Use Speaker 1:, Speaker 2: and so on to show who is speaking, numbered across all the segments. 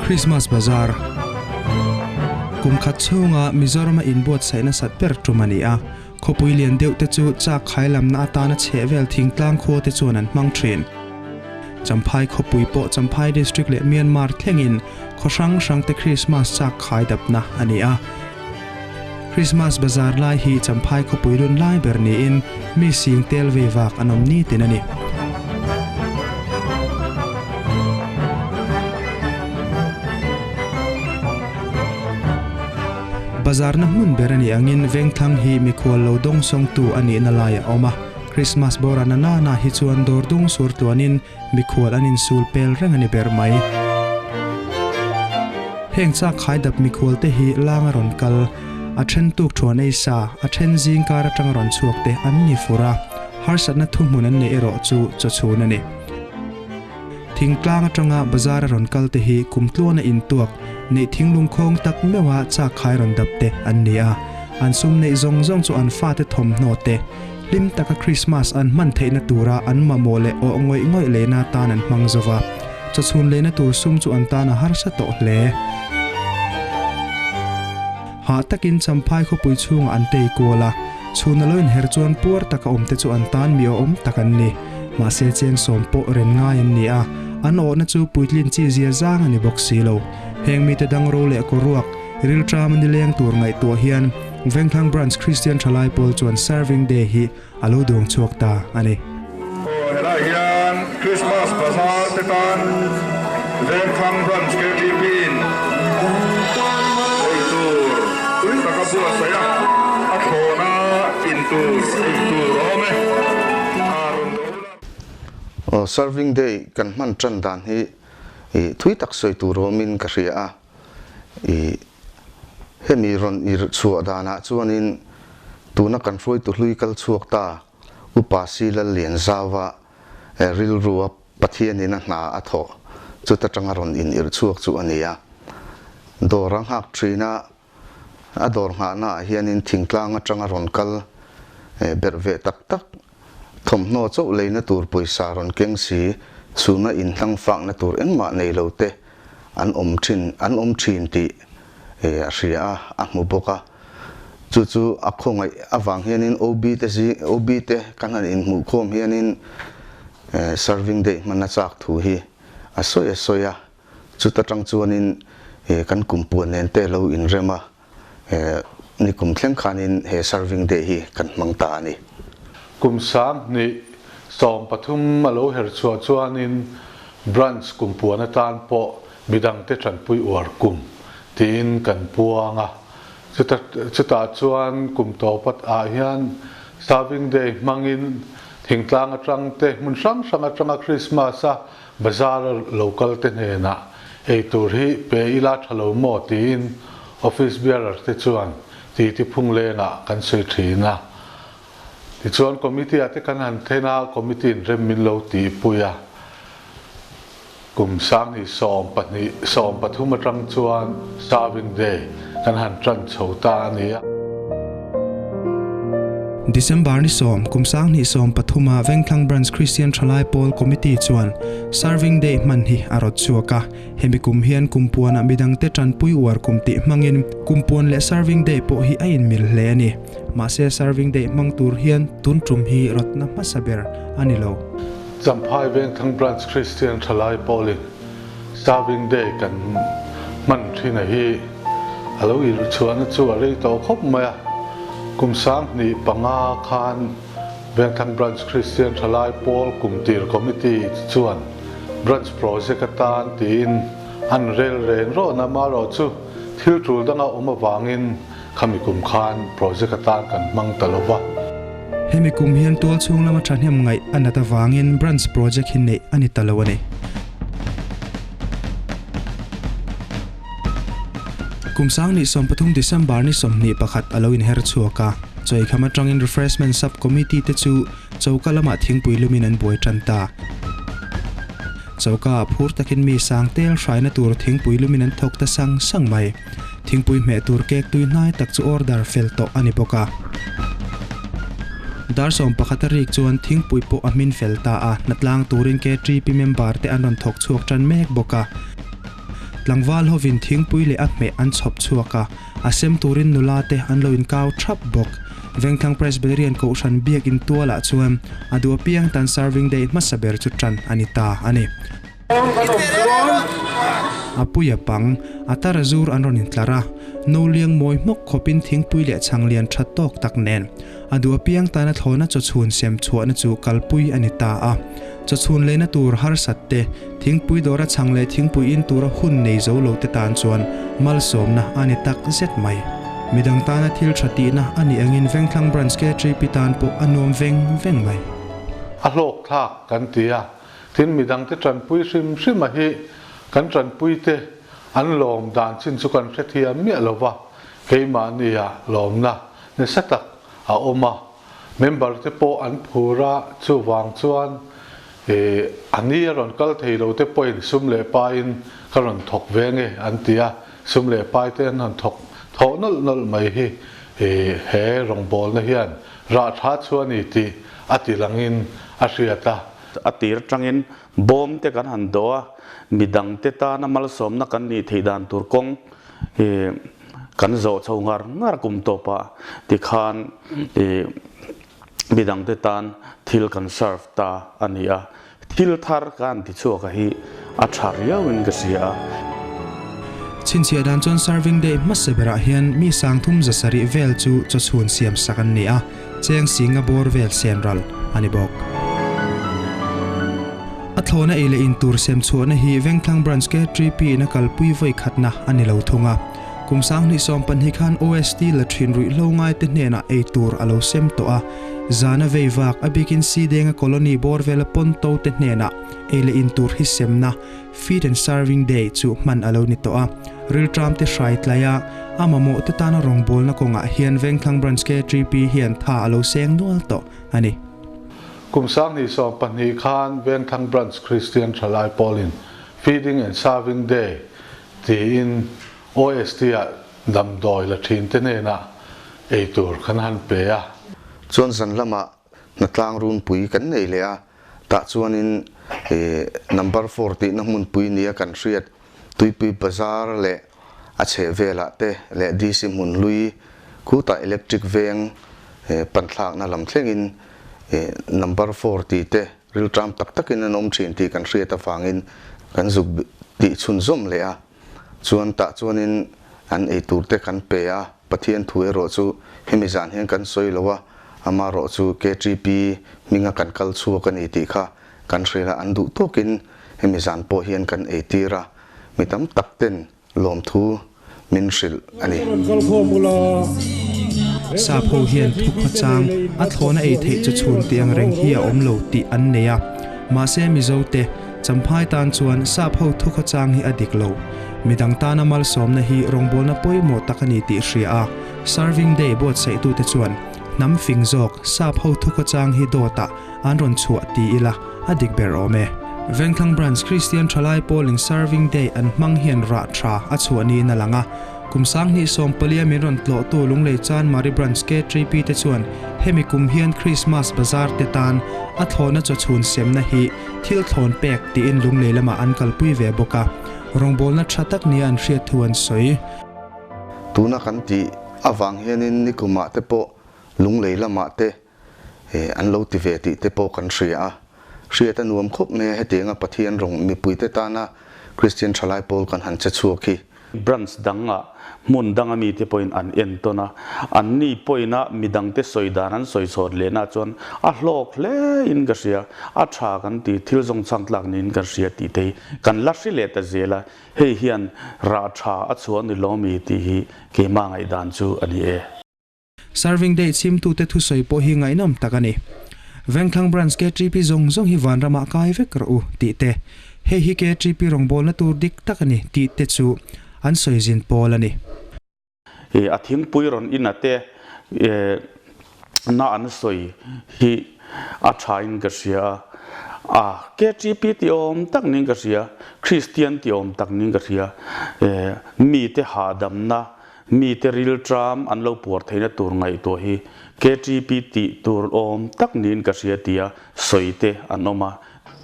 Speaker 1: Christmas Bazar Kum khat chhunga Mizorama inbuatsaih nasat ber tum a ni a, khawpui lian deuh te chu chak khai lamna atana chhehvel thingtlang khua te chuan an hmang thin. Champhai khawpui pawh Champhai District leh Myanmar thlengin khaw hrang hrang te Christmas chak khai dapna a ni a. Christmas Bazar lai hi Champhai khawpui lun lai ber niin mi sing tel vei vak an awm nitin a ni. Bazar na hmun ber a nih angin Vengthlang hi mikhual lo dawngsawngtu a nihna lai a awm a. Christmas bawra na nana hi chuan dawr dung sur tluanin Mikhual an insul pel reng a ni ber mai. Heng chak khaidap mikhual te hi lang a rawn kal, a then tuk thuan ei sa, a then zing kar atang a rawn chhuak te an ni fur a, harsatna thuhmun an neih erawh chu chawchhun a ni. Thingtlang atanga bazar a rawn kal te hi kumtluana intuak, neih thinglung khawng tak meuha chak khai rawn dap te an ni a, an sum neih zawng zawng chu an fate thawmhnaw te, Hlim taka Krismas an hman theihna tura an mamawh leh awh ngawih ngawih lehna atan an hmang zo va, chawchhun lehna tur sum chu an tan a harsa tawh hle. Hah takin Champhai khawpui chhungah an tei kual a, chhun a lo inher chuan puar taka awmte chu an tan mi awhawm tak an ni. Mahse chengsawm pawh ren ngai an ni a, an awhna chu puitlin chi zia zang a ni bawk si lo. Heng mite dang ro leh kawruak, Rilṭam a nileng tur ngaihtuah hian Vengthlang Branch Kristian Thalai Pawl chuan Serving Day hi a lo duang chhuak ta a ni.
Speaker 2: Aw, helai hian Christmas Bazaar te tan Vengthlang Branch KTP in ei tur tui taka buatsaih a, a thlawna in tur ei tur a awm e. A rawn do la.
Speaker 3: Aw, Serving Day kan hman tan dan hi thui tak sawi tur awmin ka hria a. I hemi rawn i chhuah danah chuanin tuna kan hruaitu hlui kal chhuak ta Upa Silal Lianzauva rilrua Pathianin a hna a thawh chuta tanga rawn in irh chhuak chu a ni a. Dawr a nghak thin a, a dawr nghahna ah hianin thingtlang atanga rawn kal berh ve tak tak thawmhnaw chauh leina tur pawisa rawn keng si chhuna inhlang fakna tur engmah nei lo te an awm thin an awm thin tih a hria a, a hmu bawk a. Chu chu a khawngaih avang hianin OB te zi OB te kan han inhmuhkhawm hianin serving day hman a chak thu hi a sawi a sawi a. Chuta tang chuanin kan kumpuan nen te lo inrem a, nikum thleng khanin he serving day hi kan hmang ta a ni.
Speaker 4: Kum 2013 a lo her chhuah chuanin Branch kumpuan atan pawh midangte tanpui uar kum tiin kan puang a. Chuta chutah chuan kum tawpat ah hian Serving Day hmangin thingtlang atang te hmun hrang hrang atanga Christmas a Bazar a lo kal te hnenah ei tur hi pe ila tha lo maw tiin office bearer te chuan titi phung lengah kan sawi thin a. Tichuan committee ah te kan han then a, committee in rem min lo tihpui a. Kum 2022 13 atang chuan Serving Day kan han tan chho ta a ni a.
Speaker 1: December ni sawm, kum 2013 a Vengthlang Branch Kristian Thalai Pawl Committee chuan Serving Day hman hi a rawt chhuak a. Hemi kum hian kumpuanah midangte tanpui uar kum tih hmangin kumpuan leh Serving Day pawh hi a inmil hle a ni. Mahse Serving Day hmang tur hian tun tum hi rawtna hmasa ber a ni lo.
Speaker 4: Champhai Vengthlang Branch Kristian Thalai Pawlin Serving Day kan hman thin a hi a lo irh chhuahna chu a rei tawh khawp mai a. Kum 2005 khan Vengthlang Branch Kristian Thalai Pawl Kumtir Committee chuan Branch Project atan tiin an rel reng rawhna amaherawhchu thil tul danga awm avangin Khami kum khan project atan kan hmang ta lo va.
Speaker 1: Hemi kum hian tual chhung lama thahnem ngaih a nat avangin branch project hi neih a ni ta lo a ni. Kum 2013 December ni 21 a lo inher chhuak a, Chawikham atangin Refreshment Sub Committee te chu choka lamah thingpui lumin an buai tan ta. Choka ah phur takin mi sang tel hraina tur thingpui lumin an thawk ta sang sang mai. Thingpui hmeh tur cake tui hnai tak chu order fel tawh a ni bawk a. Dar 11 a rik chuan thingpui pawh a hmin fel ta a, hnatlang turin KTP member te an rawn thawk chhuak tan mek bawk a. Tlangval hovin thingpui leh a hmeh an chhawp chhuak a, a sem turin nula te an lo inkau thap bawk. Vengthlang Presbyterian Kohhran biakin tualah chuan a duh apiang tan Serving Day hmasa ber chu tan a ni ta a ni. A puia pang, a tar a zur an rawn intlar a, no liang mawi hmawk khawpin thingpui leh chhang lian tha tawk tak nen a duh apiang tana thlawhna chawchhun sem chhuahna chu kalpui a ni ta a. Chawchhun lehna tur harsat te, thingpui dawra chhang leh thingpui in tura hun nei zo lo te tan chuan malsawmna a ni tak zet mai. Midang tana thil tha tihna a nih angin Vengthlang Branch KTP tan pawh a nuam veng veng mai.
Speaker 4: A hlawk thlak kan ti a, Tin, midangte tanpui hrim hrim a hi kan tanpuite an lawm dan chin chu kan hrethiam miah lo va, keimahnia lawmna nasa tak a awm a, member te pawh an phur a, chuvang chuan a ni a rawn kal thei lo te pawhin sum leh paiin ka rawn thawk ve nge an ti a, sum leh pai te an rawn thawk thawh nawlh nawlh mai hi he rawngbawlna hian rah tha chu a ni tih a ti langin a hriat a.
Speaker 5: A tir atangin bawm te kan han dawh a, midang te tana malsawmna kan nih theih dan tur kawng ih kan zawh chho ngar ngar kum tawpah tikhan ih midang te tan thil kan serve ta a ni a, thil thar ka han ti chhuak a hi a tha riauin ka hria a.
Speaker 1: Chhinchhiah dan chuan serving day hmasa berah hian mi sangthum zasarih vel chu chawchhun siam sak an ni a. Cheng Singa bawr vel sen ral a ni bawk. A thlawhna ei leh in tur sem chhuahna hi Vengthlang Branch KTP in a kalpui vawi khatna a ni lo thung a. Kum 2012 khan OST la thin ruihhlo ngaite hnenah ei tur a lo sem tawh a. Zana vei vak a bikin Sidenga Colony bawr vela pawn to te hnenah ei leh in tur hi semna Feed and Serving Day chu hman a lo ni tawh a, rilṭam te hrai tlai a, a mamawh te tana rawngbawlna kawngah hian Vengthlang Branch KTP hian tha a lo seng nual tawh a ni.
Speaker 4: Kum 2012 khan Vengthlang Branch Kristian Thalai Pawlin Feeding and Serving Day tiin OST-ah damdawi la thin te hnenah ei tur kan han pe a.
Speaker 3: Chuan zan lamah hnatlang runpui kan nei leh a, Tah chuanin number four tihna hmunpui nia kan hriat Tuipui Bazar leh a chhehvelah te leh DC hmun hlui khutah electric veng panthlakna lam thlengin number four tih te rilṭam tak takin an awm ṭhin tih kan hriat avangin kan zuk tih chhunzawm leh a. Chuan tah chuanin an eitur te kan pe a, Pathian thu erawh chu hemi zan hian kan sawi lo a, amarawh chu KTP hminga kan kal chhuak a ni tih kha kan hrilh a, an duh tawkin hemi zan pawh hian kan eitir a, mi tam tak ten lawmthu min hrilh a ni.
Speaker 1: Sap ho hian thu khawchang a thlawhna ei theih chu chhun tih ang reng hi a awm lo tih an nei a, mahse Mizo te Champhai tan chuan sap ho thu khawchang hi a dik lo. Midang tana malsawmna hi rawngbawlna pawimawh tak a ni tih hria a, Serving Day buatsaihtute chuan hnam fing zawk sap ho thu khawchang hi dawtah an rawn chhuah ti ila a dik ber awm e. Vengthlang Branch Kristian Thalai Pawlin Serving Day an hmang hian rah tha a chhuah niin a lang a, Kum 2014 min rawn tlawhtu Lunglei Chanmari Branch KTP te chuan hemi kum hian Krismas Bazar te tan a thlawhna chawchhun semna hi thil thlawn pek tiin Lunglei lamah an kalpui ve bawk a, rawngbawlna tha tak nia an hriat thu an sawi.
Speaker 3: Tuna kan tih avang hianin nikumah te pawh Lunglei lamah te an lo ti ve tih te pawh kan hria a, hriat a nuam khawp mai a, hetianga Pathian rawng mipuite tana Kristian thalai pawl kan han che chhuak hi.
Speaker 5: Branch dangah hmun danga mite pawhin an entawn a, anni pawhina midangte sawi dan an sawi chhawt lehna chuan a hlawk hle in ka hria, a tha kan ti, thil zawng chhang tlak niin kan hria tih te hi kan la hri leh ta zel a, hei hian rah tha a chhuah ni lo mi tih hi keimah ngaihdan chu a ni e.
Speaker 1: Serving Day chhimtute thusawi pawh hi ngaihnawm tak a ni. Vengthlang Branch KTP zawng zawng hi vanramah kai vek rawh u tih te, hei hi KTP rawngbawlna tur dik tak a ni tih te chu an sawi zin pawl a ni.
Speaker 5: A thingpui rawn in a te na an sawi hi a tha in ka hria a, a KTP ti awm tak niin ka hria, Kristian ti awm tak niin ka hria, mite hahdamna Mite rilṭam an lo puar theihna tur ngaihtuah hi KTP tih tur awm tak niin ka hria tia sawi te an awm a.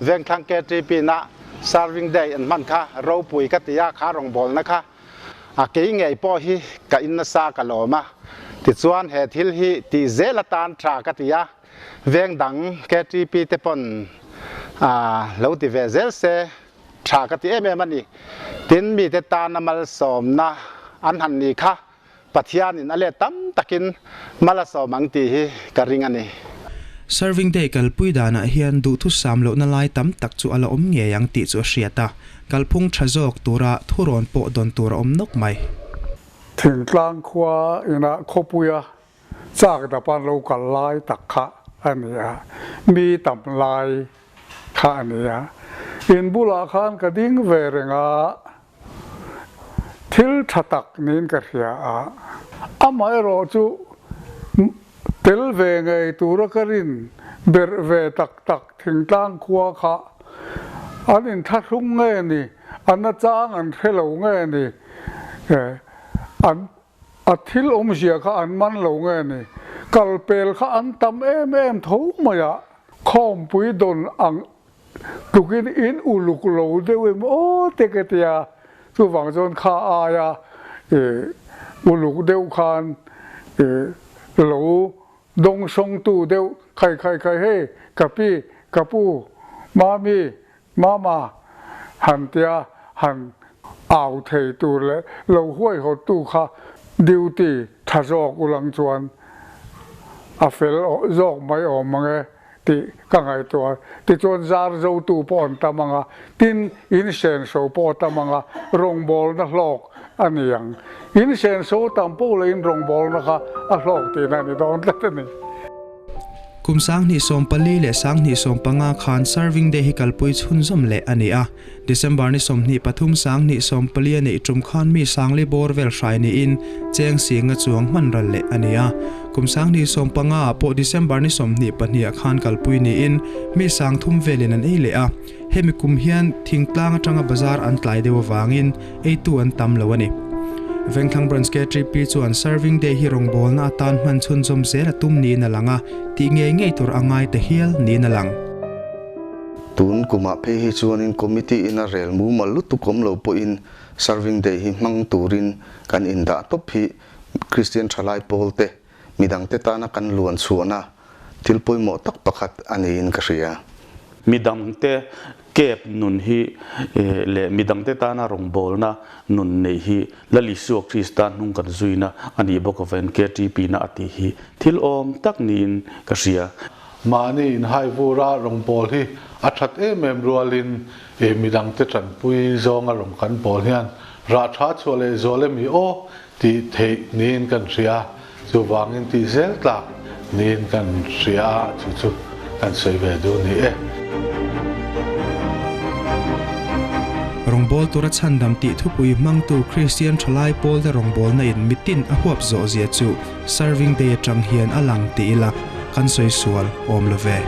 Speaker 6: Vengthlang KTP na. Serving Day an hman kha ropui ka ti a, kha rawngbawlna kha a kei ngei pawh hi ka in nasa ka lawm a. Tichuan he thil hi tih zel atan tha ka ti a, veng dang KTP te pawn lo ti ve zel se tha ka ti em em a ni. Tin, mite tana malsawmna an han ni kha Pathianin a let tam takin mal a sawm ang tih hi ka ring a ni.
Speaker 1: Serving Day kalpui danah hian duhthusam lohna lai tam tak chu a la awm ngei ang tih chu a hriat a, kalphung tha zawk tura thurawn pawh dawn tur a awm nawk mai.
Speaker 7: Thingtlang khua inah khawpuia chak dapan lo kal lai tak kha a ni a, mi tam lai kha a ni a. In bulah khan ka ding ve reng a, Thil tha tak niin ka hria a. Amaherawh chu tel ve ngei tura ka rin berh ve tak tak thingtlang khua kha an inthlahrung nge ni, an nachang an hre lo nge ni, an A thil awmzia kha an man lo nge ni? Kalpel kha an tam em em tho mai a. Khawmpui dawn ang tukin in uluk lo deuh em aw te ka ti a, chuvang chuan kha aia uluk deuh khan lo dawngsawngtu deuh khai khai khai hei ka pi, ka pu, mami, Mama, han tia han au thei tur leh lo huaihawttu kha duty tha zawk ulang chuan a fel zawk mai awm ang e tih ka ngaihtuah. Tichuan zar zotu pawh an tam ang a, tin in senso pawh a tam ang a, rawngbawlna hlawk a ni ang. In senso tam poh leh in rawngbawlna kha a hlawk tihna a ni dawn tlat a ni.
Speaker 1: Kum 2014 leh 2015 khan Serving Day hi kalpui chhunzawm leh a ni a. December ni 23 2014 a neih tum khan mi sangli bawr vel hrai niin cheng singa chuang hman ral leh a ni a. Kum 2015 ah pawh December ni 22 ah khan kalpui niin mi 30 velin an ei leh a. Hemi kum hian thingtlang atanga bazar an tlai deuh avangin eitu an tam lo a ni. Vengthlang Branch KTP chuan Serving Day hi rawngbawlna atan hman chhunzawm zel a tum niin a lang a, tih ngei ngei tur a ngai ta hial niin a lang.
Speaker 3: Tun kumah phei hi chuanin Committee in a rel mumal lutuk awm lo pawhin Serving Day hi hmang turin kan indah tawp hi Kristian thalai pawlte midangte tana kan luan chhuahna thil pawimawh tak pakhat a niin ka hria.
Speaker 5: Midangte kep nun hi leh midangte tana rawngbawlna nun neih hi Lal Isua Krista hnung kan zuina a nih bawk avangin KTP na a tih hi thil awm tak niin ka hria.
Speaker 4: Mahni inhai vura rawngbâwl hi a ṭhat em em rualin midangte ṭanpui zawnga rawng kan bâwl hian rah ṭha chhuah leh zual emi aw tih theih niin kan hria. Chuvangin tih zel tlak niin kan hria a, chu chu kan sawi ve duh ni e.
Speaker 1: Rawngbâwl tura chhandam tih thupui hmangtu Kristian thalai pawlte rawngbâwlna in mitin a huap zawh zia chu Serving Day atang hian a lang ti ila kan sawi sual awm lo ve.